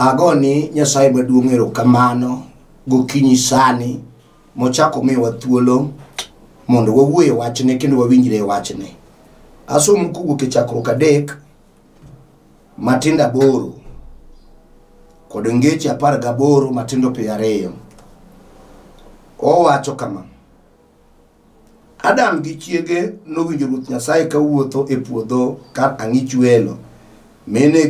Agoni Nyasaye maduong' erokamano gokinyi sani mochako miyowa thuolo mondo wawuo e wachne kendo wawinjre e wachne. Asomo kowuok e chakruok 3 matindo 8 kod ngeche 18 matindo 20. Owacho kama: Adam gi chiege nowinjo Ruoth Nyasaye kawuotho e puodho kar ang'ich welo, mine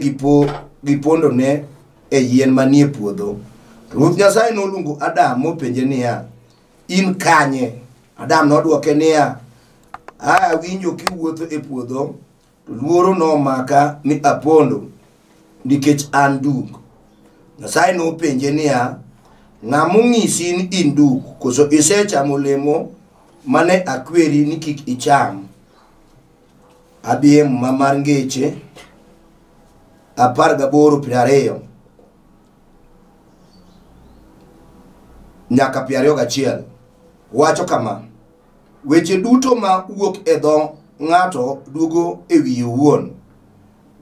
gipondone e yien manie puodho. Ruoth Nyasaye noluongo Adam mopenje niya, "In kanye?" Adam nodwoke niya, "Awinjo kiwuotho e puodho, to luoro nomaka mi apondo, nikech an duk." Nyasaye nopenje niya, "Ng'ama onyisi ni in duk? Koso isechamo olemo mane akweri ni kik icham?" Adhi e Muma mar Ngeche 18:20 nyaka 21. Wacho kama: weche duto ma wuok e dho ng'ato duogo e wiye owuon.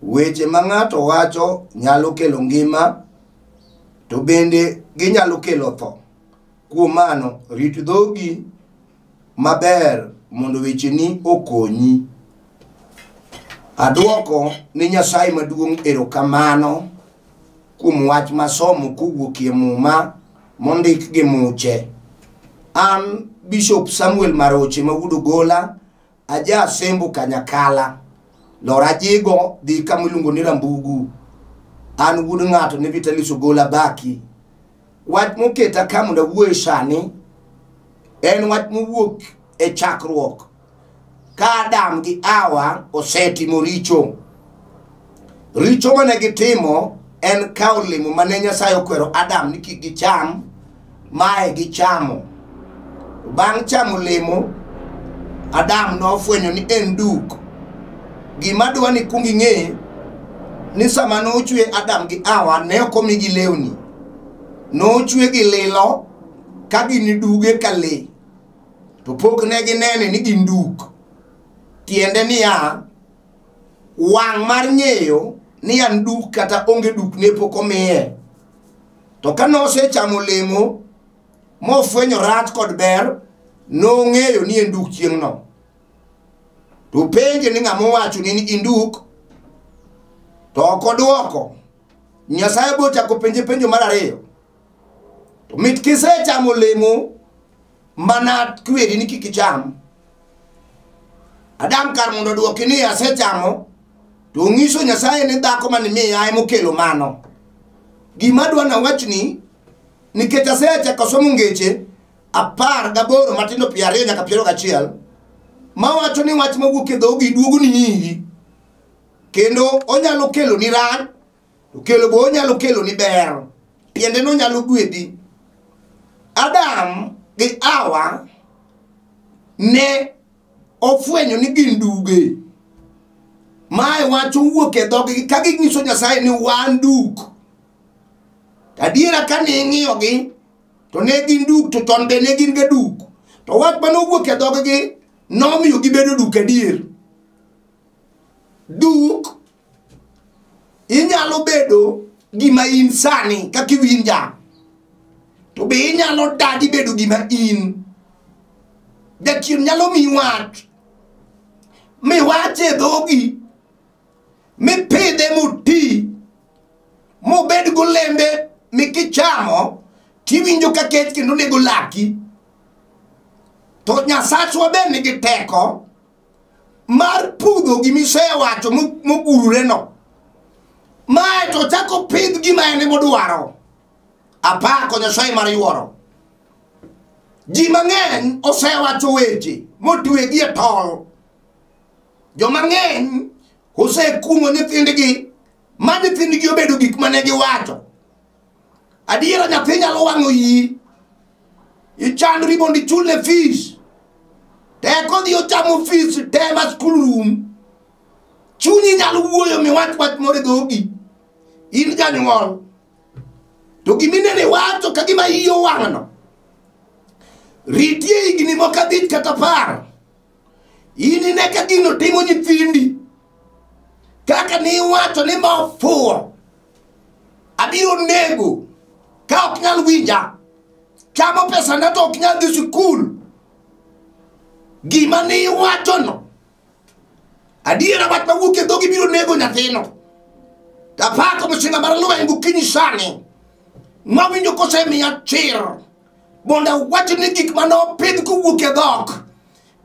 Weche ma ng'ato wacho nyalo kelo ngima, to bende ginyalo kelo tho. Kuom mano, rit dhogi maber mondo wecheni okonyi. Adwoko ni Nyasaye maduong' erokamano kuom wach masomo kowuok e Muma mondik gi muche. An Bishop Samuel Maroche ma wuod Ogola, aja Sembo Kanyakala, Lora Jigo dhi kama iluongo ni Rambugu. An wuod ng'ato ne Vitalis Ogola Baki. Wach moketa ka mondo awuoye sani en wach mowuok e chakruok ka Adam gi Hawa osetimo richo. Richo mane gitimo en kawo olemo mane Nyasaye okwero Adam ni kik gicham, mae gichamo. Bang' chamo olemo, Adam nofwenyo ni en duk. Gima dwa ni kuong ing'e ni sama nochwe Adam gi Hawa ne ok omigi lewni. Nochwe gi lilo ka gin duge ka lee, to pok ne ginene ni gin duk. Tiende niya, wang' mar ng'eyo ni an duk kata onge duk ne pok omiye. To ka nosechamo olemo mofwenyo rach kod ber, nong'eyo ni en duk chieng'no. To penje ni ng'ama owacho ni in duk, to ok odwoko. Nyasaye bochako penje penjo mar ariyo. To mit kisechamo olemo mana kweri ni kik icham. Adam kar mondo odwoki ni asechamo, to ong'iso Nyasaye ni dhako mane miya emokelo mano. Gima adwa nawachni, nikech asechako somo ngeche 18 matindo 20 nyaka 21, mawacho ni wach mawuok e dhogi duogo ni iri, kendo onyalo kelo ni rach, to kelo bo onyalo kelo ni ber. Tiende no nyalo gwedhi. Adam gi Hawa ne ofwenyo ni gin duge. Mae wach owuok e dhoggi ka ginyiso Nyasaye ni wan duk. Adiera ka ne ing'iyogi to ne gin duk, to chon be ne gin ga duk. To wach mane owuok e dhoggi nomiyo gibedo duk adier. Duk inyalo bedo gima in sani kaka iwinja, to be inyalo dagi bedo gima in. Jachien nyalo miyi wach, miwache e dhogi, mipidhe moti, mobed golembe mikichamo tiwinjo ka kech kendo nego laki. To Nyasachwa be nigi teko mar pudho gimisewacho mogurureno. Mae to chako pidh gima en emodwaro. Apako Nyasaye mar yuoro. Ji mang'eny osewacho weche motwegi e tol. Joma ng'eny osekuong'o nyithindgi ma nyithindgi obedo gik mane giwacho. Adiera nyathi nyalo wang'o iyi, ichandri mondo ichulne fees. Teko dhi ochamo fees te ma skul rum. Chunyi nyalo wuoyo miwach wach moro e dhogi. In janyuol. To giminene wacho ka gima iyi owang'no. Ritie higni moko 5 kata 10. In ine ka gino timo nyithindi. Kaka ni iwacho ni ma ofuwo. Abiro nego ka ok nyal winja. Chamo pesa na to ok nyal dhi sikul. Gima ne iwachono, adiera wach mawuok e dhogi biro nego nyathino. Tapako msinga mar lweny gokinyi sani mawinjo kosemiya chir mondo awach ni gik mane opidh kowuok e dhok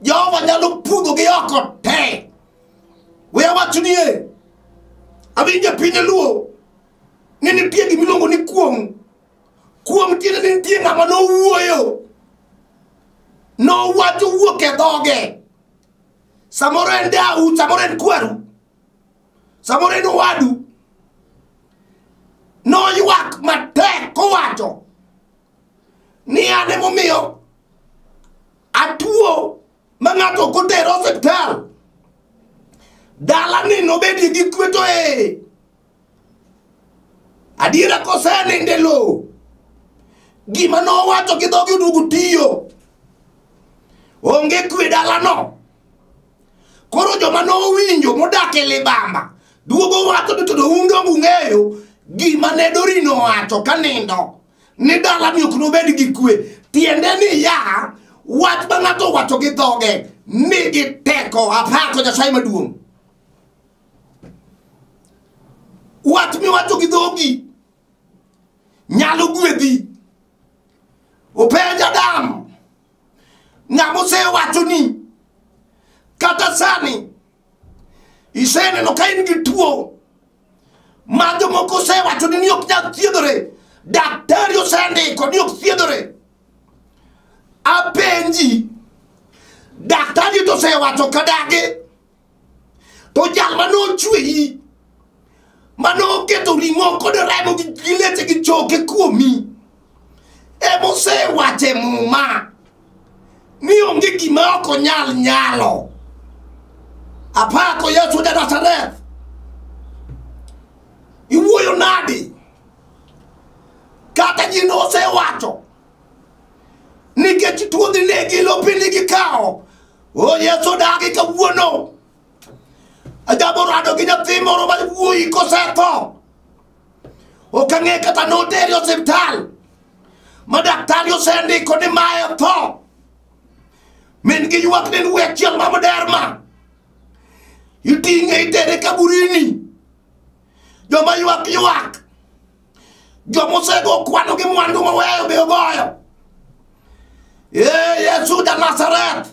Jehova nyalo pudhogi oko te. We awachnie, awinjo e piny Luo ni nitie gimiluongo ni kuong'. Kuong' tiende ni nitie ng'ama nowuoyo, nowacho wuok e dhoge. Samoro en dau, samoro en kwaru, samoro en owadu. Noywak matek kowacho ni an emomiyo atuo ma ng'ato ok otere osiptal. Dalani nobedie gi kwe to e. Adiera koseninde lowo, gima nowacho gi dhoge oduogo tiyo. Onge kwe dalano. Koro joma nowinjo modak e libamba duogo wacho ni to un dong ung'eyo gima ne Dorino owacho kanindo ni dalani ok nobed gi kwe. Tiende ni ya wach ma ng'ato owacho gi dhoge nigi teko. Apako Nyasaye maduong'. Wach miwacho gi dhogi nyalo gwedhi. Openj Adam, ng'ama osewacho ni kata sani iseneno ka in gi tuo ma jomoko osewacho ni ok nyal thiedhore, daktari osendiko ni ok thiedhore. Apenji, daktari to osewacho kadagi, to jal manochweyi, manoketo ring'o kod remo gi leche gi choke kuomi, emosewacho e Muma ni onge gima ok onyal nyalo. Apako Yesu ja Nazareth. Iwuoyo nadi? Kata ji nosewacho nikech tuo dhi negi lopini gikawo. O Yesu dagi kawuono. Ajabo rado gi nyathi moro ma wuoyi kosetho. Ok ang'e kata notere osiptal ma daktari osendiko ni mae tho. Min gi ywak ni en wuoyi achiel ma moderma. Iting'e itere kaburini. Joma ywak ywak. Joma osego kwano gi mwandu moweyo be ogoyo. Ee Yesu ja Nazareth,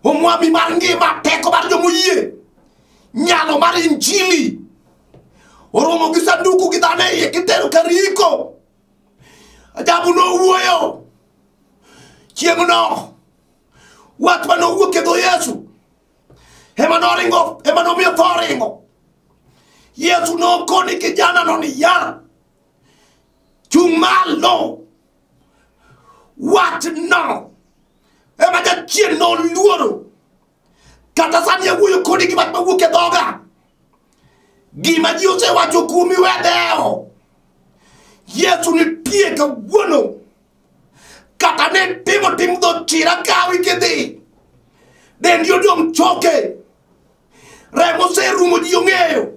omwami mar ngima, teko mar jomoyie, nyalo mar injili oromo gi sanduku gi dhano e iye kitero kar iko. Ajabu nowuoyo chieng'no, wach manowuok e dho Yesu ema noringo, ema nomiyo tho ringo. Yesu nokoni kijana no ni ya, chung' malo. Wachno ema jachien noluoro. Kata sani awuoyo kodi gi wach mawuok e dhoga. Gima ji osewacho kuomi we dewo. Yesu nitie kawuono. Kata ne timo tim dho chira kawi kidhi. Dendi odong' choke. Remo oserumo ji ong'eyo.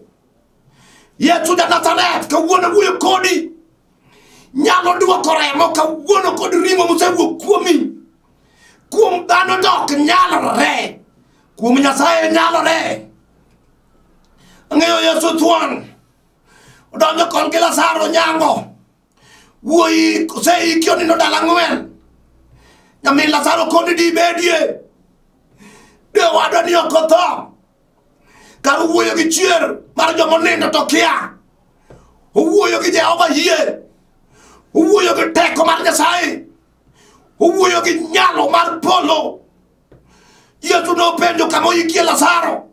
Yesu ja Nazareth kawuono wuoyo kodi. Nyalo duoko remo kawuono kod ring'o mosewuok kuomi. Kuom dhano to ok nyalore. Kuom Nyasaye nyalore. Ang'eyo Yesu thuon. Odonjo kon gi Lazaro nyango. Wuoyi oseiki onindo dala ang'wen. Nyamin Lazaro koni dibedie. De owadwa ni ok otho. Kar wuoyo gi chier mar joma onindo to kia. Owuoyo gi Jehova yie. Owuoyo gi teko mar Nyasaye. Owuoyo gi nyalo mar polo. Yesu nopenjo kama oikie Lazaro.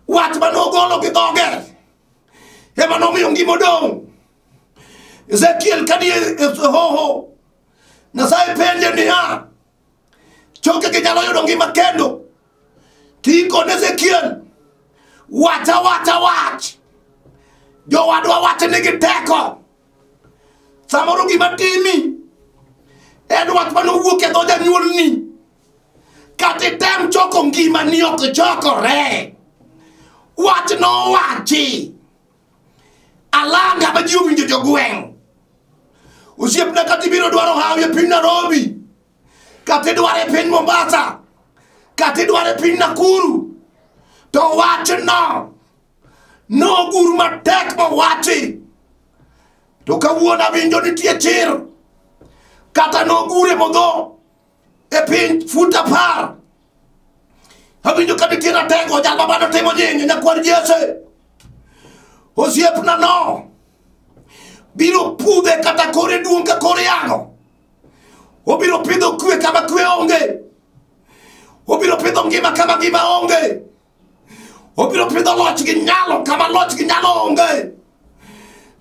Wach manogolo gi dhoge ema nomiyo ngima odong'. Ezekiel kanie e hoho, Nyasaye penje niya, chokegi nyalo yudo ngima kendo? Tikone Ezekiel, wach awacha wach. Jowadwa wach nigi teko. Samoro gima timi en wach manowuok e dho janyuolni. Kata item choko ngimani ok chokore. Wach nowachi. Alanga ma ji owinjo jogweng'. Osiepna kata ibiro dwaro hawi e piny Nairobi, kata idwaro e piny Mombasa, kata idwaro e piny Nakuru, to wachno nogur matek mowachi. To kawuono awinjo nitie chir, kata nogure modho e piny fut 10. Awinjo ka nitie ratego, jal ma bado timo nyinyo nyakwar Jesse. Osiepna no biro pudhe kata kore duong' ka kore yang'o. Obiro pidho kwe kama kwe onge. Obiro pidho ngima kama ngima onge. Obiro pidho loch gi nyalo kama loch gi nyalo onge.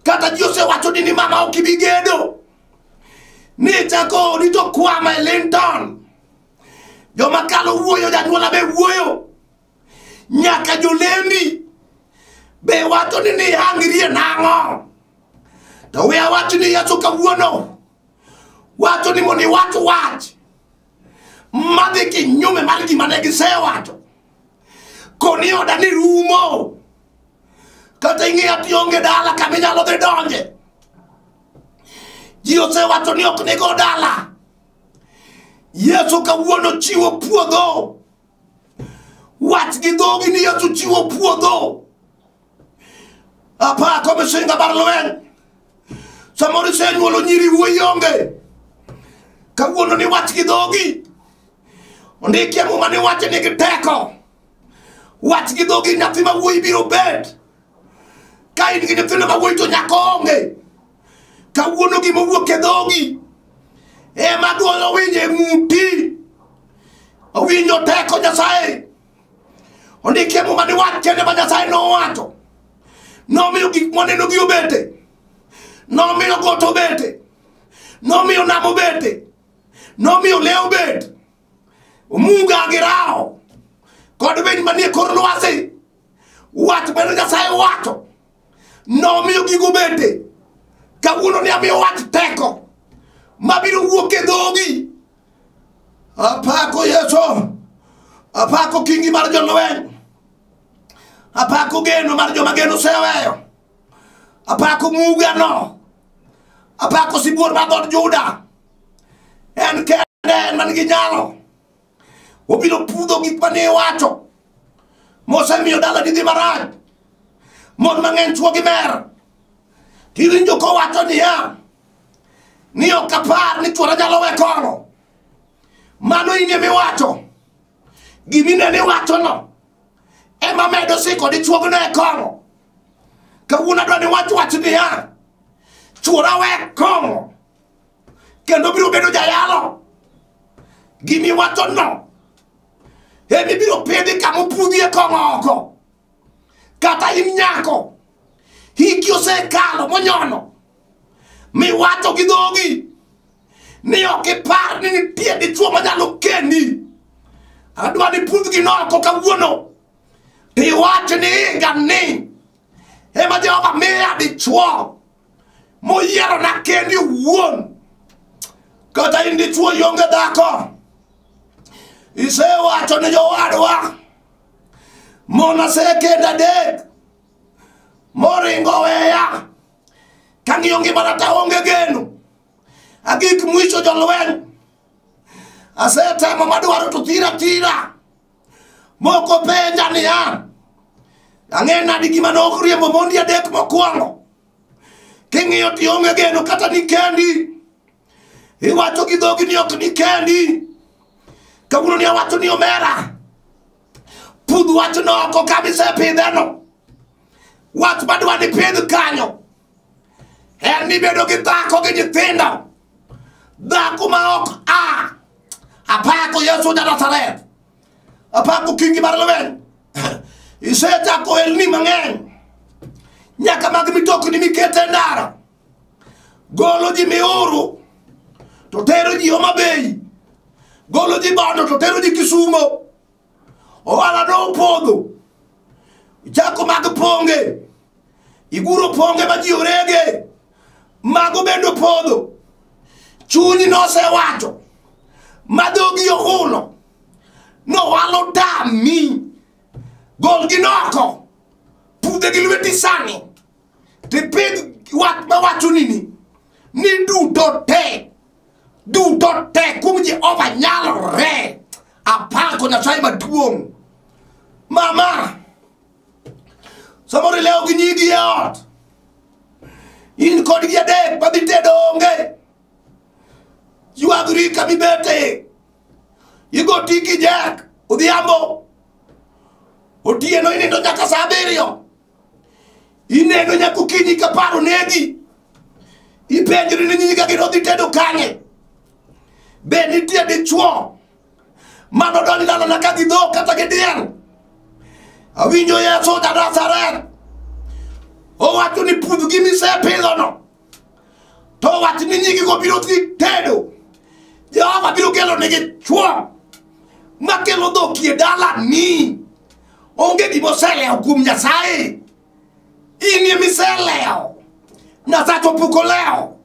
Kata ji osewacho ni mama ok ibi gedo, ni chako odi to kwama e Linton. Joma kalo wuoyo, janyuola be wuoyo. Nyaka jolembi be wacho ni nihangrie nang'o. To we awach ni Yesu kawuono wacho ni mondo iwach wach madhi kinyume mar gima ne gisewacho. Koni oda ni rumo, kata ing'iyo ti onge dala kama inyalo dhi donje. Ji osewacho ni ok nigo dala. Yesu kawuono chiwo puodho. Wach gi dhogi ni Yesu chiwo puodho. Apako misinga mar lweny. Samoro isenyuolo nyiri wuoyi onge. Kawuono ni wach gi dhogi. Ondiki e Muma ni wach nigi teko. Wach gi dhogi nyathi ma wuoyi biro bet. Ka in gi nyithindo ma wuoyi to nyako onge. Kawuono gima owuok e dhogi ema duol owinjo e ng'uti. Owinjo teko Nyasaye. Ondiki e Muma ni wach kende ma Nyasaye nowacho. Nomiyo gik mwaneno gi obete. Nomiyo got obete. Nomiyo nam obete. Nomiyo le obet. Omuga gi rao kod winy manie kor lwasi. Wach mane Nyasaye owacho nomiyo gigo obete. Kawuono ni amiyo wach teko mabiro wuok e dhogi. Apako Yesu. Apako kingi mar jolweny. Apako geno mar joma geno oseweyo. Apako mugano. Apako sibuor mar dhood Juda. En kende en man gi nyalo. Obiro pudho gik mane iwacho mosemiyo dalani dhi marach. Mon mang'eny chwo gi mer. Tiwinjo kowacho niya, ni ok apar ni chuora nyalo we kong'o. Mano in emiwacho. Giminene iwachono ema medo siko dichuogno e kong'o. Kawuono adwa ni wach wach niya, chuora we kong'o kendo biro bedo jayalo. Gimiwachono emi biro pidhi kama opudhie kong'o oko. Kata in nyako, hiki osekalo monyono, miwacho gi dhogi ni ok ipar ni nitie dichuo manyalo kendi. Adwa ni pudhgi oko kawuono. Tiwach ni higa ni ema Jehova miya dichuo moyierona kendi owuon. Kata in dichuo ionge dhako, isewacho ni jowadwa mon asekendo adek moringo weya. Kang'iyo ngimana to aonge geno. Agik mwisho jolweny. Asetemo madwaro to thira thira. Moko penja niya, ang'e nadi gima nok riembo mondi adek mokwongo. King'iyo to ionge geno kata ni kendi. Iwacho gi dhogi ni ok ni kendi. Kawuono ni awacho ni omera, pudh wachno oko kama isepidheno. Wach madwa ni pidh kanyo en ni bedo gi dhako gi nyithindo. Dhako ma ok a. Apako Yesu ja Nazareth. Apako kingi mar lweny. Isechako ohelni mang'eny. Nyaka mag mitokni mikete e ndara. Golo ji Miuru to tero ji Homa Bay. Golo ji Bondo to tero ji Kisumo. Ohala nopodho. Ichako mag ponge. Iguro ponge ma ji orege. Mago bende opodho. Chunyi nosewacho ma dhogi ohulo nowalo tami. Golgi oko. Pudhe gi lweti sani. Tipidh wach mawacho nini ni duto te kuom Jehova nyalore. Apako Nyasaye maduong'. Mama, samoro ilewo gi nyigi e ot, in kodgi adek madhi tedo onge, ywagri kamibete, igo tiki Jack odhiambo, otieno inindo nyaka saa 7, ineno nyaka okinyi ka paro negi, ipenjri ni nyigi gin odhi tedo kanye. Be nitie dichuo manodonj dalana ka gi dhok kata gi diel? Awinjo Yesu ja Nazareth owacho ni pudh gimisepidhono, to owach ni nyigigo biro dhi tedo. Jehova biro kelo nigi chuo makelo dhok e dalani. Onge gimoselewo kuom Nyasaye. In emiselewo, Nyasaye to pok olewo.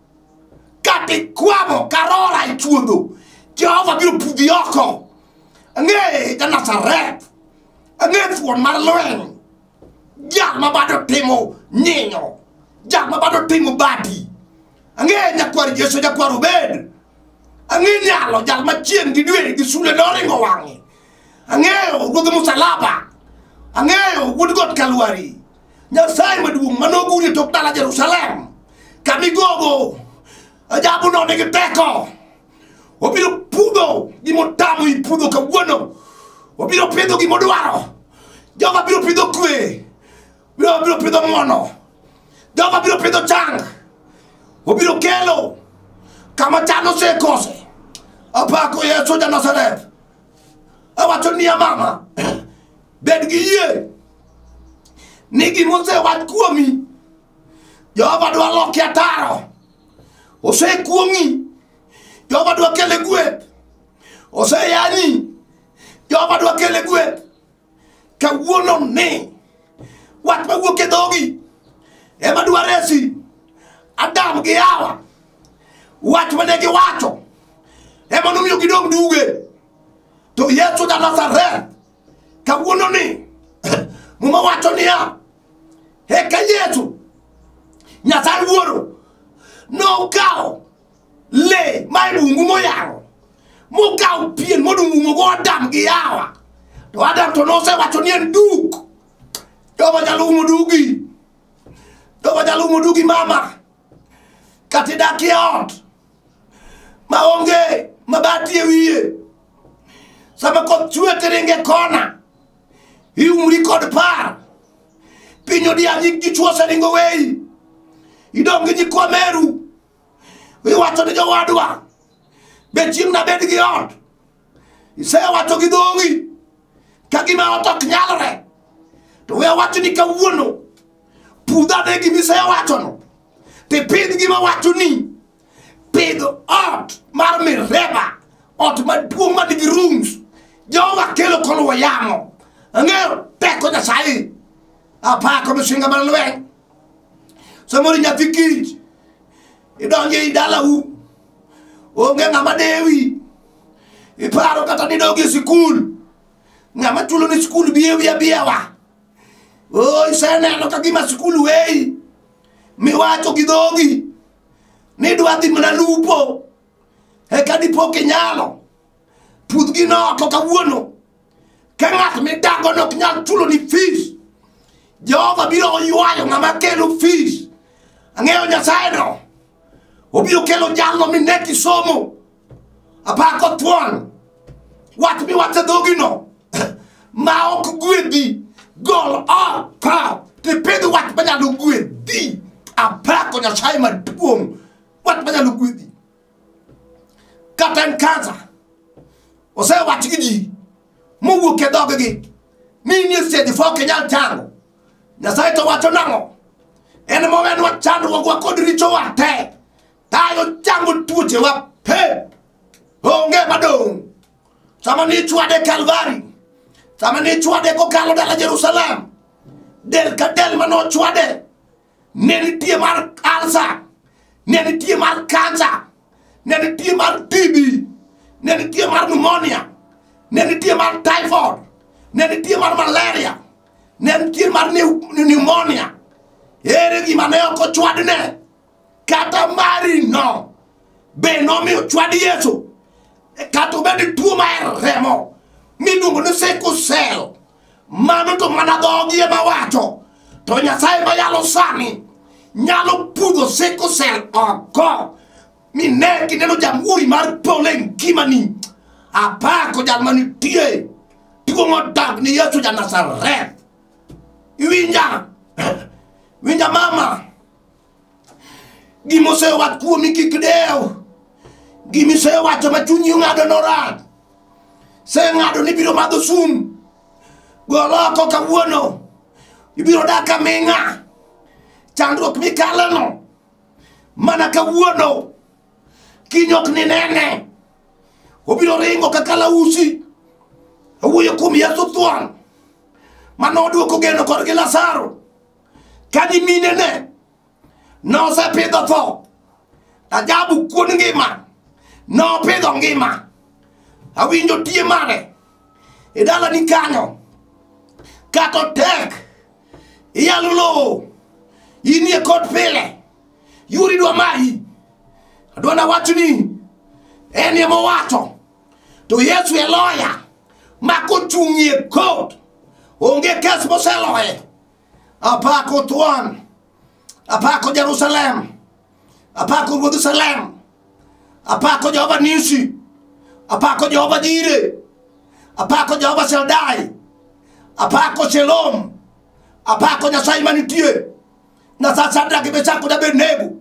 Kata ikwamo karora e chuodho, Jehova biro pudhi oko. Ang'e ja Nazareth, ang'e thuon mar lweny, jal ma bado timo nyinyo, jal ma bado timo bati. Ang'e nyakwar Yesu, nyakwar Obed. Ang'e nyalo jal ma chieng' gi dwe gi sulwe noringo wang'e. Ang'eyo ruodh musalaba, ang'eyo wuod got Kalwari, Nyasaye maduong' manoguri e tok dala Jerusalem, kamigogo ajabu no nigi teko. Obiro pudho gimotamo ipudho kawuono, obiro pidho gimodwaro. Jehova biro pidho kwe, biro pidho ng'wono, Jehova biro pidho chang, obiro kelo kama chan osekose. Apako Yesu ja Nazareth. Awacho niya, mama, bed gi yie ni gimosewach kuomi Jehova dwa loki ataro. Osekuong'i, Jehova dwa kele gweth. Oseyanyi, Jehova dwa kele gweth. Kawuono ni wach mawuok e dhogi ema dwa resi. Adam gi Hawa, wach mane giwacho ema nomiyo gidong' duge. To Yesu ja Nazareth kawuono ni Muma wacho niya, eka Yesu Nyasaye Wuoro nokawo le ma e bungu moyang'o, mokawo pien modoumogo Adam gi Hawa. To Adam to nosewacho ni en duk. Jehova nyalo umo dugi, Jehova nyalo umo dugi mama. Kata idak e ot maonge mabati e wiye, sama koth chwe tiringe kona, iumri kod par. Piny odianyi gi chuo oseringo weyi, idong' gi nyikwa meru. Iwacho ni jowadwa, be chieng' nabed gi ot? Isewacho gi dhogi ka gima ot ok nyalre. To we awacho ni kawuono pudh ane gimisewachono, tipidh gima wacho ni pidh ot mar mireba, ot maduong' manigi rooms. Jehova kelo koluwo yamo. Ang'eyo teko Nyasaye. Apako misinga mar lweny. Samoro nyathi kich idonjo ei dalau, onge ng'ama dewi. Iparo kata ni idog e sikul, ng'ama chulo ni sikul biewi abiewa. O iseneno ka gima sikul weyi, miwacho gi dhogi ni idwa dhi mana lupo, eka dipo kinyalo. Pudh gino oko kawuono. Ka ng'at midago no ok nyal chulo ni fees, Jehova biro ywayo ng'ama kelo fees. Ang'eyo Nyasaye no, obiro kelo jalno mine kisomo. Apako thuon wach miwacho e dhogino ma ok gwedhi, gol oko tipidh wach manyalo gwedhi. Apako Nyasaye maduong', wach manyalo gwedhi. Kata en kansa, osewach gi ji mowuok e dhoggi ni in e stage 4 ok inyal chango. Nyasaye to wacho nang'o? En mowenwa chandruogwa kod richowa te, tayo chango tuochewa pep. Onge madong'. Sama nichwade Kalvari, sama nichwade kokalo dala Jerusalem, del ka del manochwade ne nitie mar alsa, ne nitie mar kansa, ne nitie mar TB, ne nitie mar pneumonia, ne nitie mar typhoid, ne nitie mar malaria, ne nitie mar pneumonia. Ere gima ne ok ochwadne? Kata mari no be nomiyo ochwad Yesu. Kata obed tuo mar remo miluongo ni sickle cell, mano to mana dhogi ema wacho. To Nyasaye mayalo sani nyalo pudho sickle cell oko mine kineno jamhuri mar polo e ngimani. Apako jal manitie, duong' odak ni Yesu ja Nazareth. Iwinja? Winja mama, gimosewach kuomi kik dew. Gimisewacho ma chunyi ong'ado norach. Seng'ado ni ibiro madho sum. Gol oko kawuono. Ibiro dak aming'a. Chandruok mikaleno mana kawuono kiny ok ninene. Obiro ringo kaka lausi. Owuoyo kuom Yesu thuon manoduoko geno korgi Lazaro. Ka nyiminene nosepidho tho, ajabu kuon ngima nopidho ngima. Awinjo tie mare e dalani kanyo. Kata otek iyalo lowo, inie kod pile, yuri dwa mayi. Adwa nawachni en ema owacho. To Yesu e loya ma kochung'ie kot onge kes moseloye. Apako thuon, apako Jerusalem, apako Ruodh Salem, apako Jehova Nisi, apako Jehova Jire, apako Jehova Shaddai, apako Shalom, apako Nyasaye manitie, Nyasach Shadraka gi Meshak kod Abednego,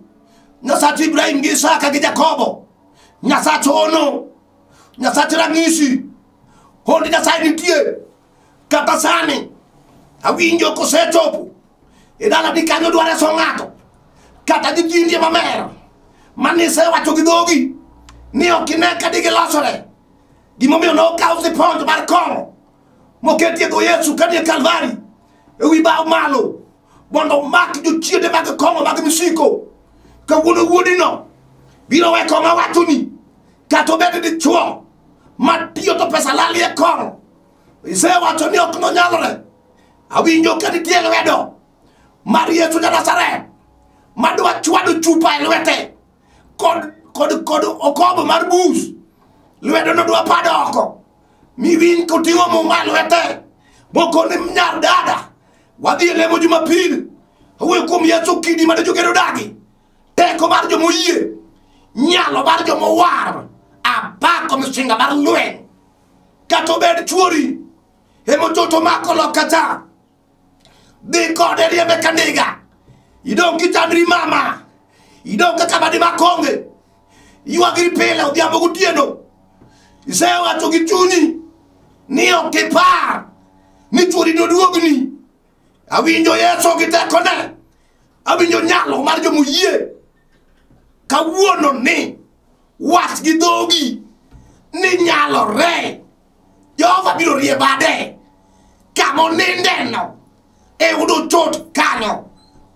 Nyasach Ibrahim gi Isaka gi Jakobo, Nyasach Ono, Nyasach Rang'isi. Hond Nyasaye nitie. Kata sani awinjo kosechopo e dalani kanyo dwa reso ng'ato, kata nyithindi mamer manisewacho gi dhogi ni ok ine ka digilosore. Gimomiyo nokaw siponj mar kong'o moketie dho Yesu kanie Kalvari ewi bao malo mondo omak jochiende mag kong'o mag misiko. Kawuono wuodino biro we kong'o awachoni, kata obed dichuo matiyo to pesa lalie kong'o. Isewacho ni ok nonyalore. Awinjo ka nitie lwedo mar Yesu ja Nazareth madwa chwado chupa e lwete kod okombe mar bus. Lwedo no dwa pado oko. Miwinj koting'o muma e lwete mokone nyar dada wadhi e lemo Jumapil. Owuoyo kuom Yesu kidi mane jogedo dagi, teko mar jomoyie, nyalo mar jomowar. Apako misinga mar lweny. Kata obed chuori emochoto mako loka cha, dhi kode riembe kandiga. Idong' kichandri mama, idong' kaka badi makonge, ywagri pile odhiambo gotieno. Isewacho gi chunyi ni ok ipar ni chuori noduogni. Awinjo Yesu gi tekone, awinjo nyalo mar jomoyie. Kawuono ni wach gi dhogi ni nyalore. Jehova biro rie bade kama onindeno e udo chot kanyo.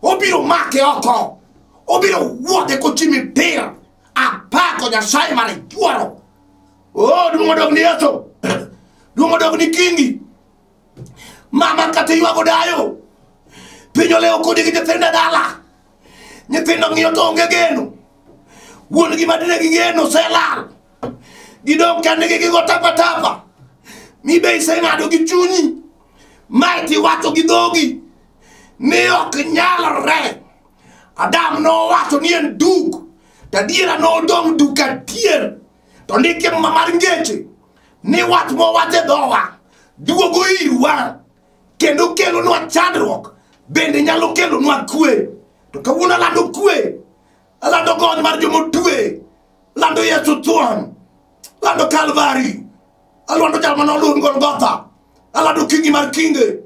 Obiro make oko, obiro wuodhe kochimi tir. Apako Nyasaye mar juoro. Oh, duong' odog ni Yesu, duong' odog ni kingi. Mama kata ywago dayo, piny olewo kodi gi nyithindo e dala. Nyithindo ng'iyo to onge geno. Wuon gi madine gi geno oselal. Gidong' kendgi gigo tapa tapa. Mi be iseng'ado gi chunyi, mae tiwacho gi dhogi ni ok nyalre. Adam nowacho ni en duk, to adiera nodong' duk adier. To ndike muma mar ngeche ni wach mowach e dhowa duogo irwa kendo kelonwa chandruok, bende nyalo kelonwa kwe. To kawuono alando kwe, alando gony mar jomotwe, lando Yesu thuon, lando Kalvari, alando jal manoluor Golgotha, alando kingi mar kinge,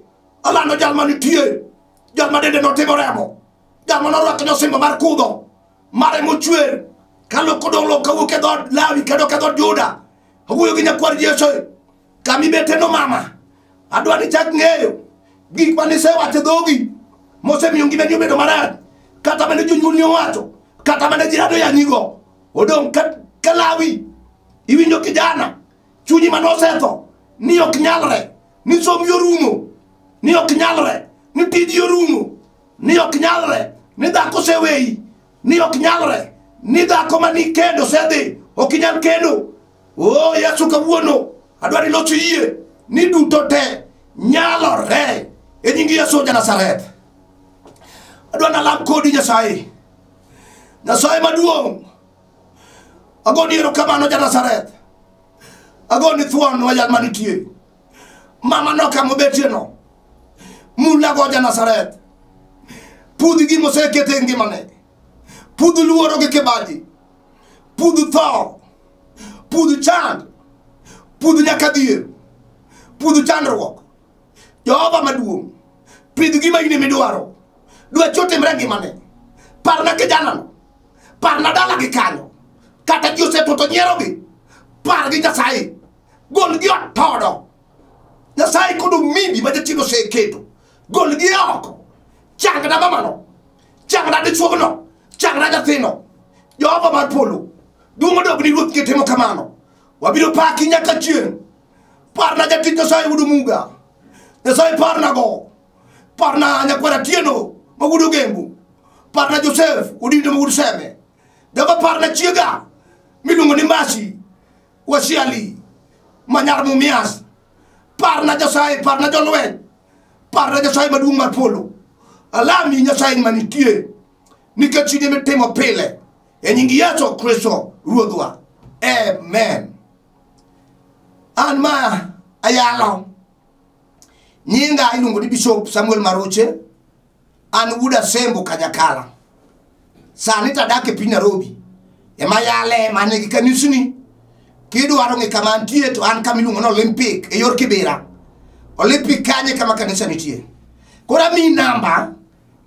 alando jal manitie, jal ma dende notimo remo, jal manorwako osimbo mar kudho, mare mochwer, kaloko dolo kawuok e dhood Lawi kadok e dhood Juda. Awuoyo gi nyakwar Jesse, kamibeteno mama, adwa ni chak ng'eyo gik manisewacho e dhogi mosemiyo ngimani obedo marach, kata mane jonyuolni owacho, kata mane jirani oyanyigo. Odong' ka Lawi. Iwinjo kijana, chunyi manosetho ni ok nyalre, ni sombi orumo, ni ok nyalre, ni tiji orumo. Ni ok nyalre, ni dhako oseweyi, ni ok nyalre, ni dhako mani kendo osedhi, ok inyal kendo. O Yesu kawuono, adwaro ilos yie ni duto te nyalore e nying Yesu ja Nazareth. Adwa nalam kodi Nyasaye. Nyasaye maduong'. Agoni erokamano ja Nazareth. Agoni thuon wayal manitie. Mama no kama obetie no. Mulago ja Nazareth. Pudh gima osekete e ngimane. Pudh luoro gi kibaji. Pudh tho. Pudh chand. Pudh nyaka dhier. Pudh chandruok. Jehova maduong'. Pidh gima in emidwaro. Dwachi otimre e ngimane. Parna kijanano. Parna dalagi kanyo. Kata ji osetho to nyierogi. Pargi Nyasaye. Golgi otodo. Nyasaye kod omimi ma jachien oseketo. Golgi oko. Changna mamano. Changna dichuogno. Changna nyathino. Jehova mar polo. Duong' odog ni Ruoth kitimo kamano. Wabiro paki nyaka chieng'. Parna jatich Nyasaye wuod Muga. Nyasaye parna go. Parna nyakwara Atieno ma wuod Ogembo. Parna Joseph Odindo ma wuod Seme. Jehova parna chiega miluongo ni Masi Wasiali ma nyar Mumias. Parna Nyasaye, parna jolweny. Parna Nyasaye maduong' mar polo. Alami Nyasaye manitie nikech in ema itimo pile e nying Yesu Kristo Ruodhwa. Amen. An ma ayalo. Nyinga iluongo ni Bishop Samuel Maroche. An wuod Asembo Kanyakala. Sani to adak e piny Nairobi. Ema yale ema nigi kanisni. Kidwaro ng'e kama antie to an kama iluongo ni Olympic e yor Kibera. Olympic kanye kama kanisa nitie. Koro amiyi namba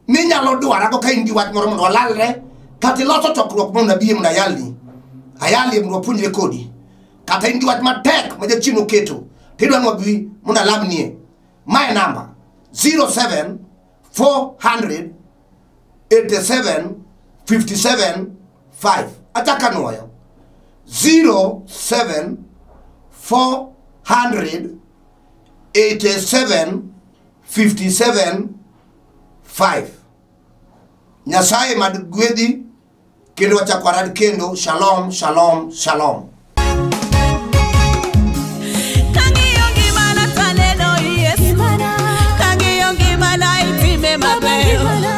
minyalo dwarago ka in gi wach moro mondo walalre kata iloso chokruok mondo abie mondo ayalni. Ayalie mondo wapuonjre kodi. Kata in gi wach matek ma jachien oketo tidwa ni wabi mondo alamnie. Mae namba 07 400 87 57 5. Achako anuoyo. 07 400 87 57 5. Nyasaye mad gwedhi kendo wachako warad kendo. Shalom, shalom, shalom. Kang'iyo ngimana to aneno Yesu. Kang'iyo ngimana itime maber.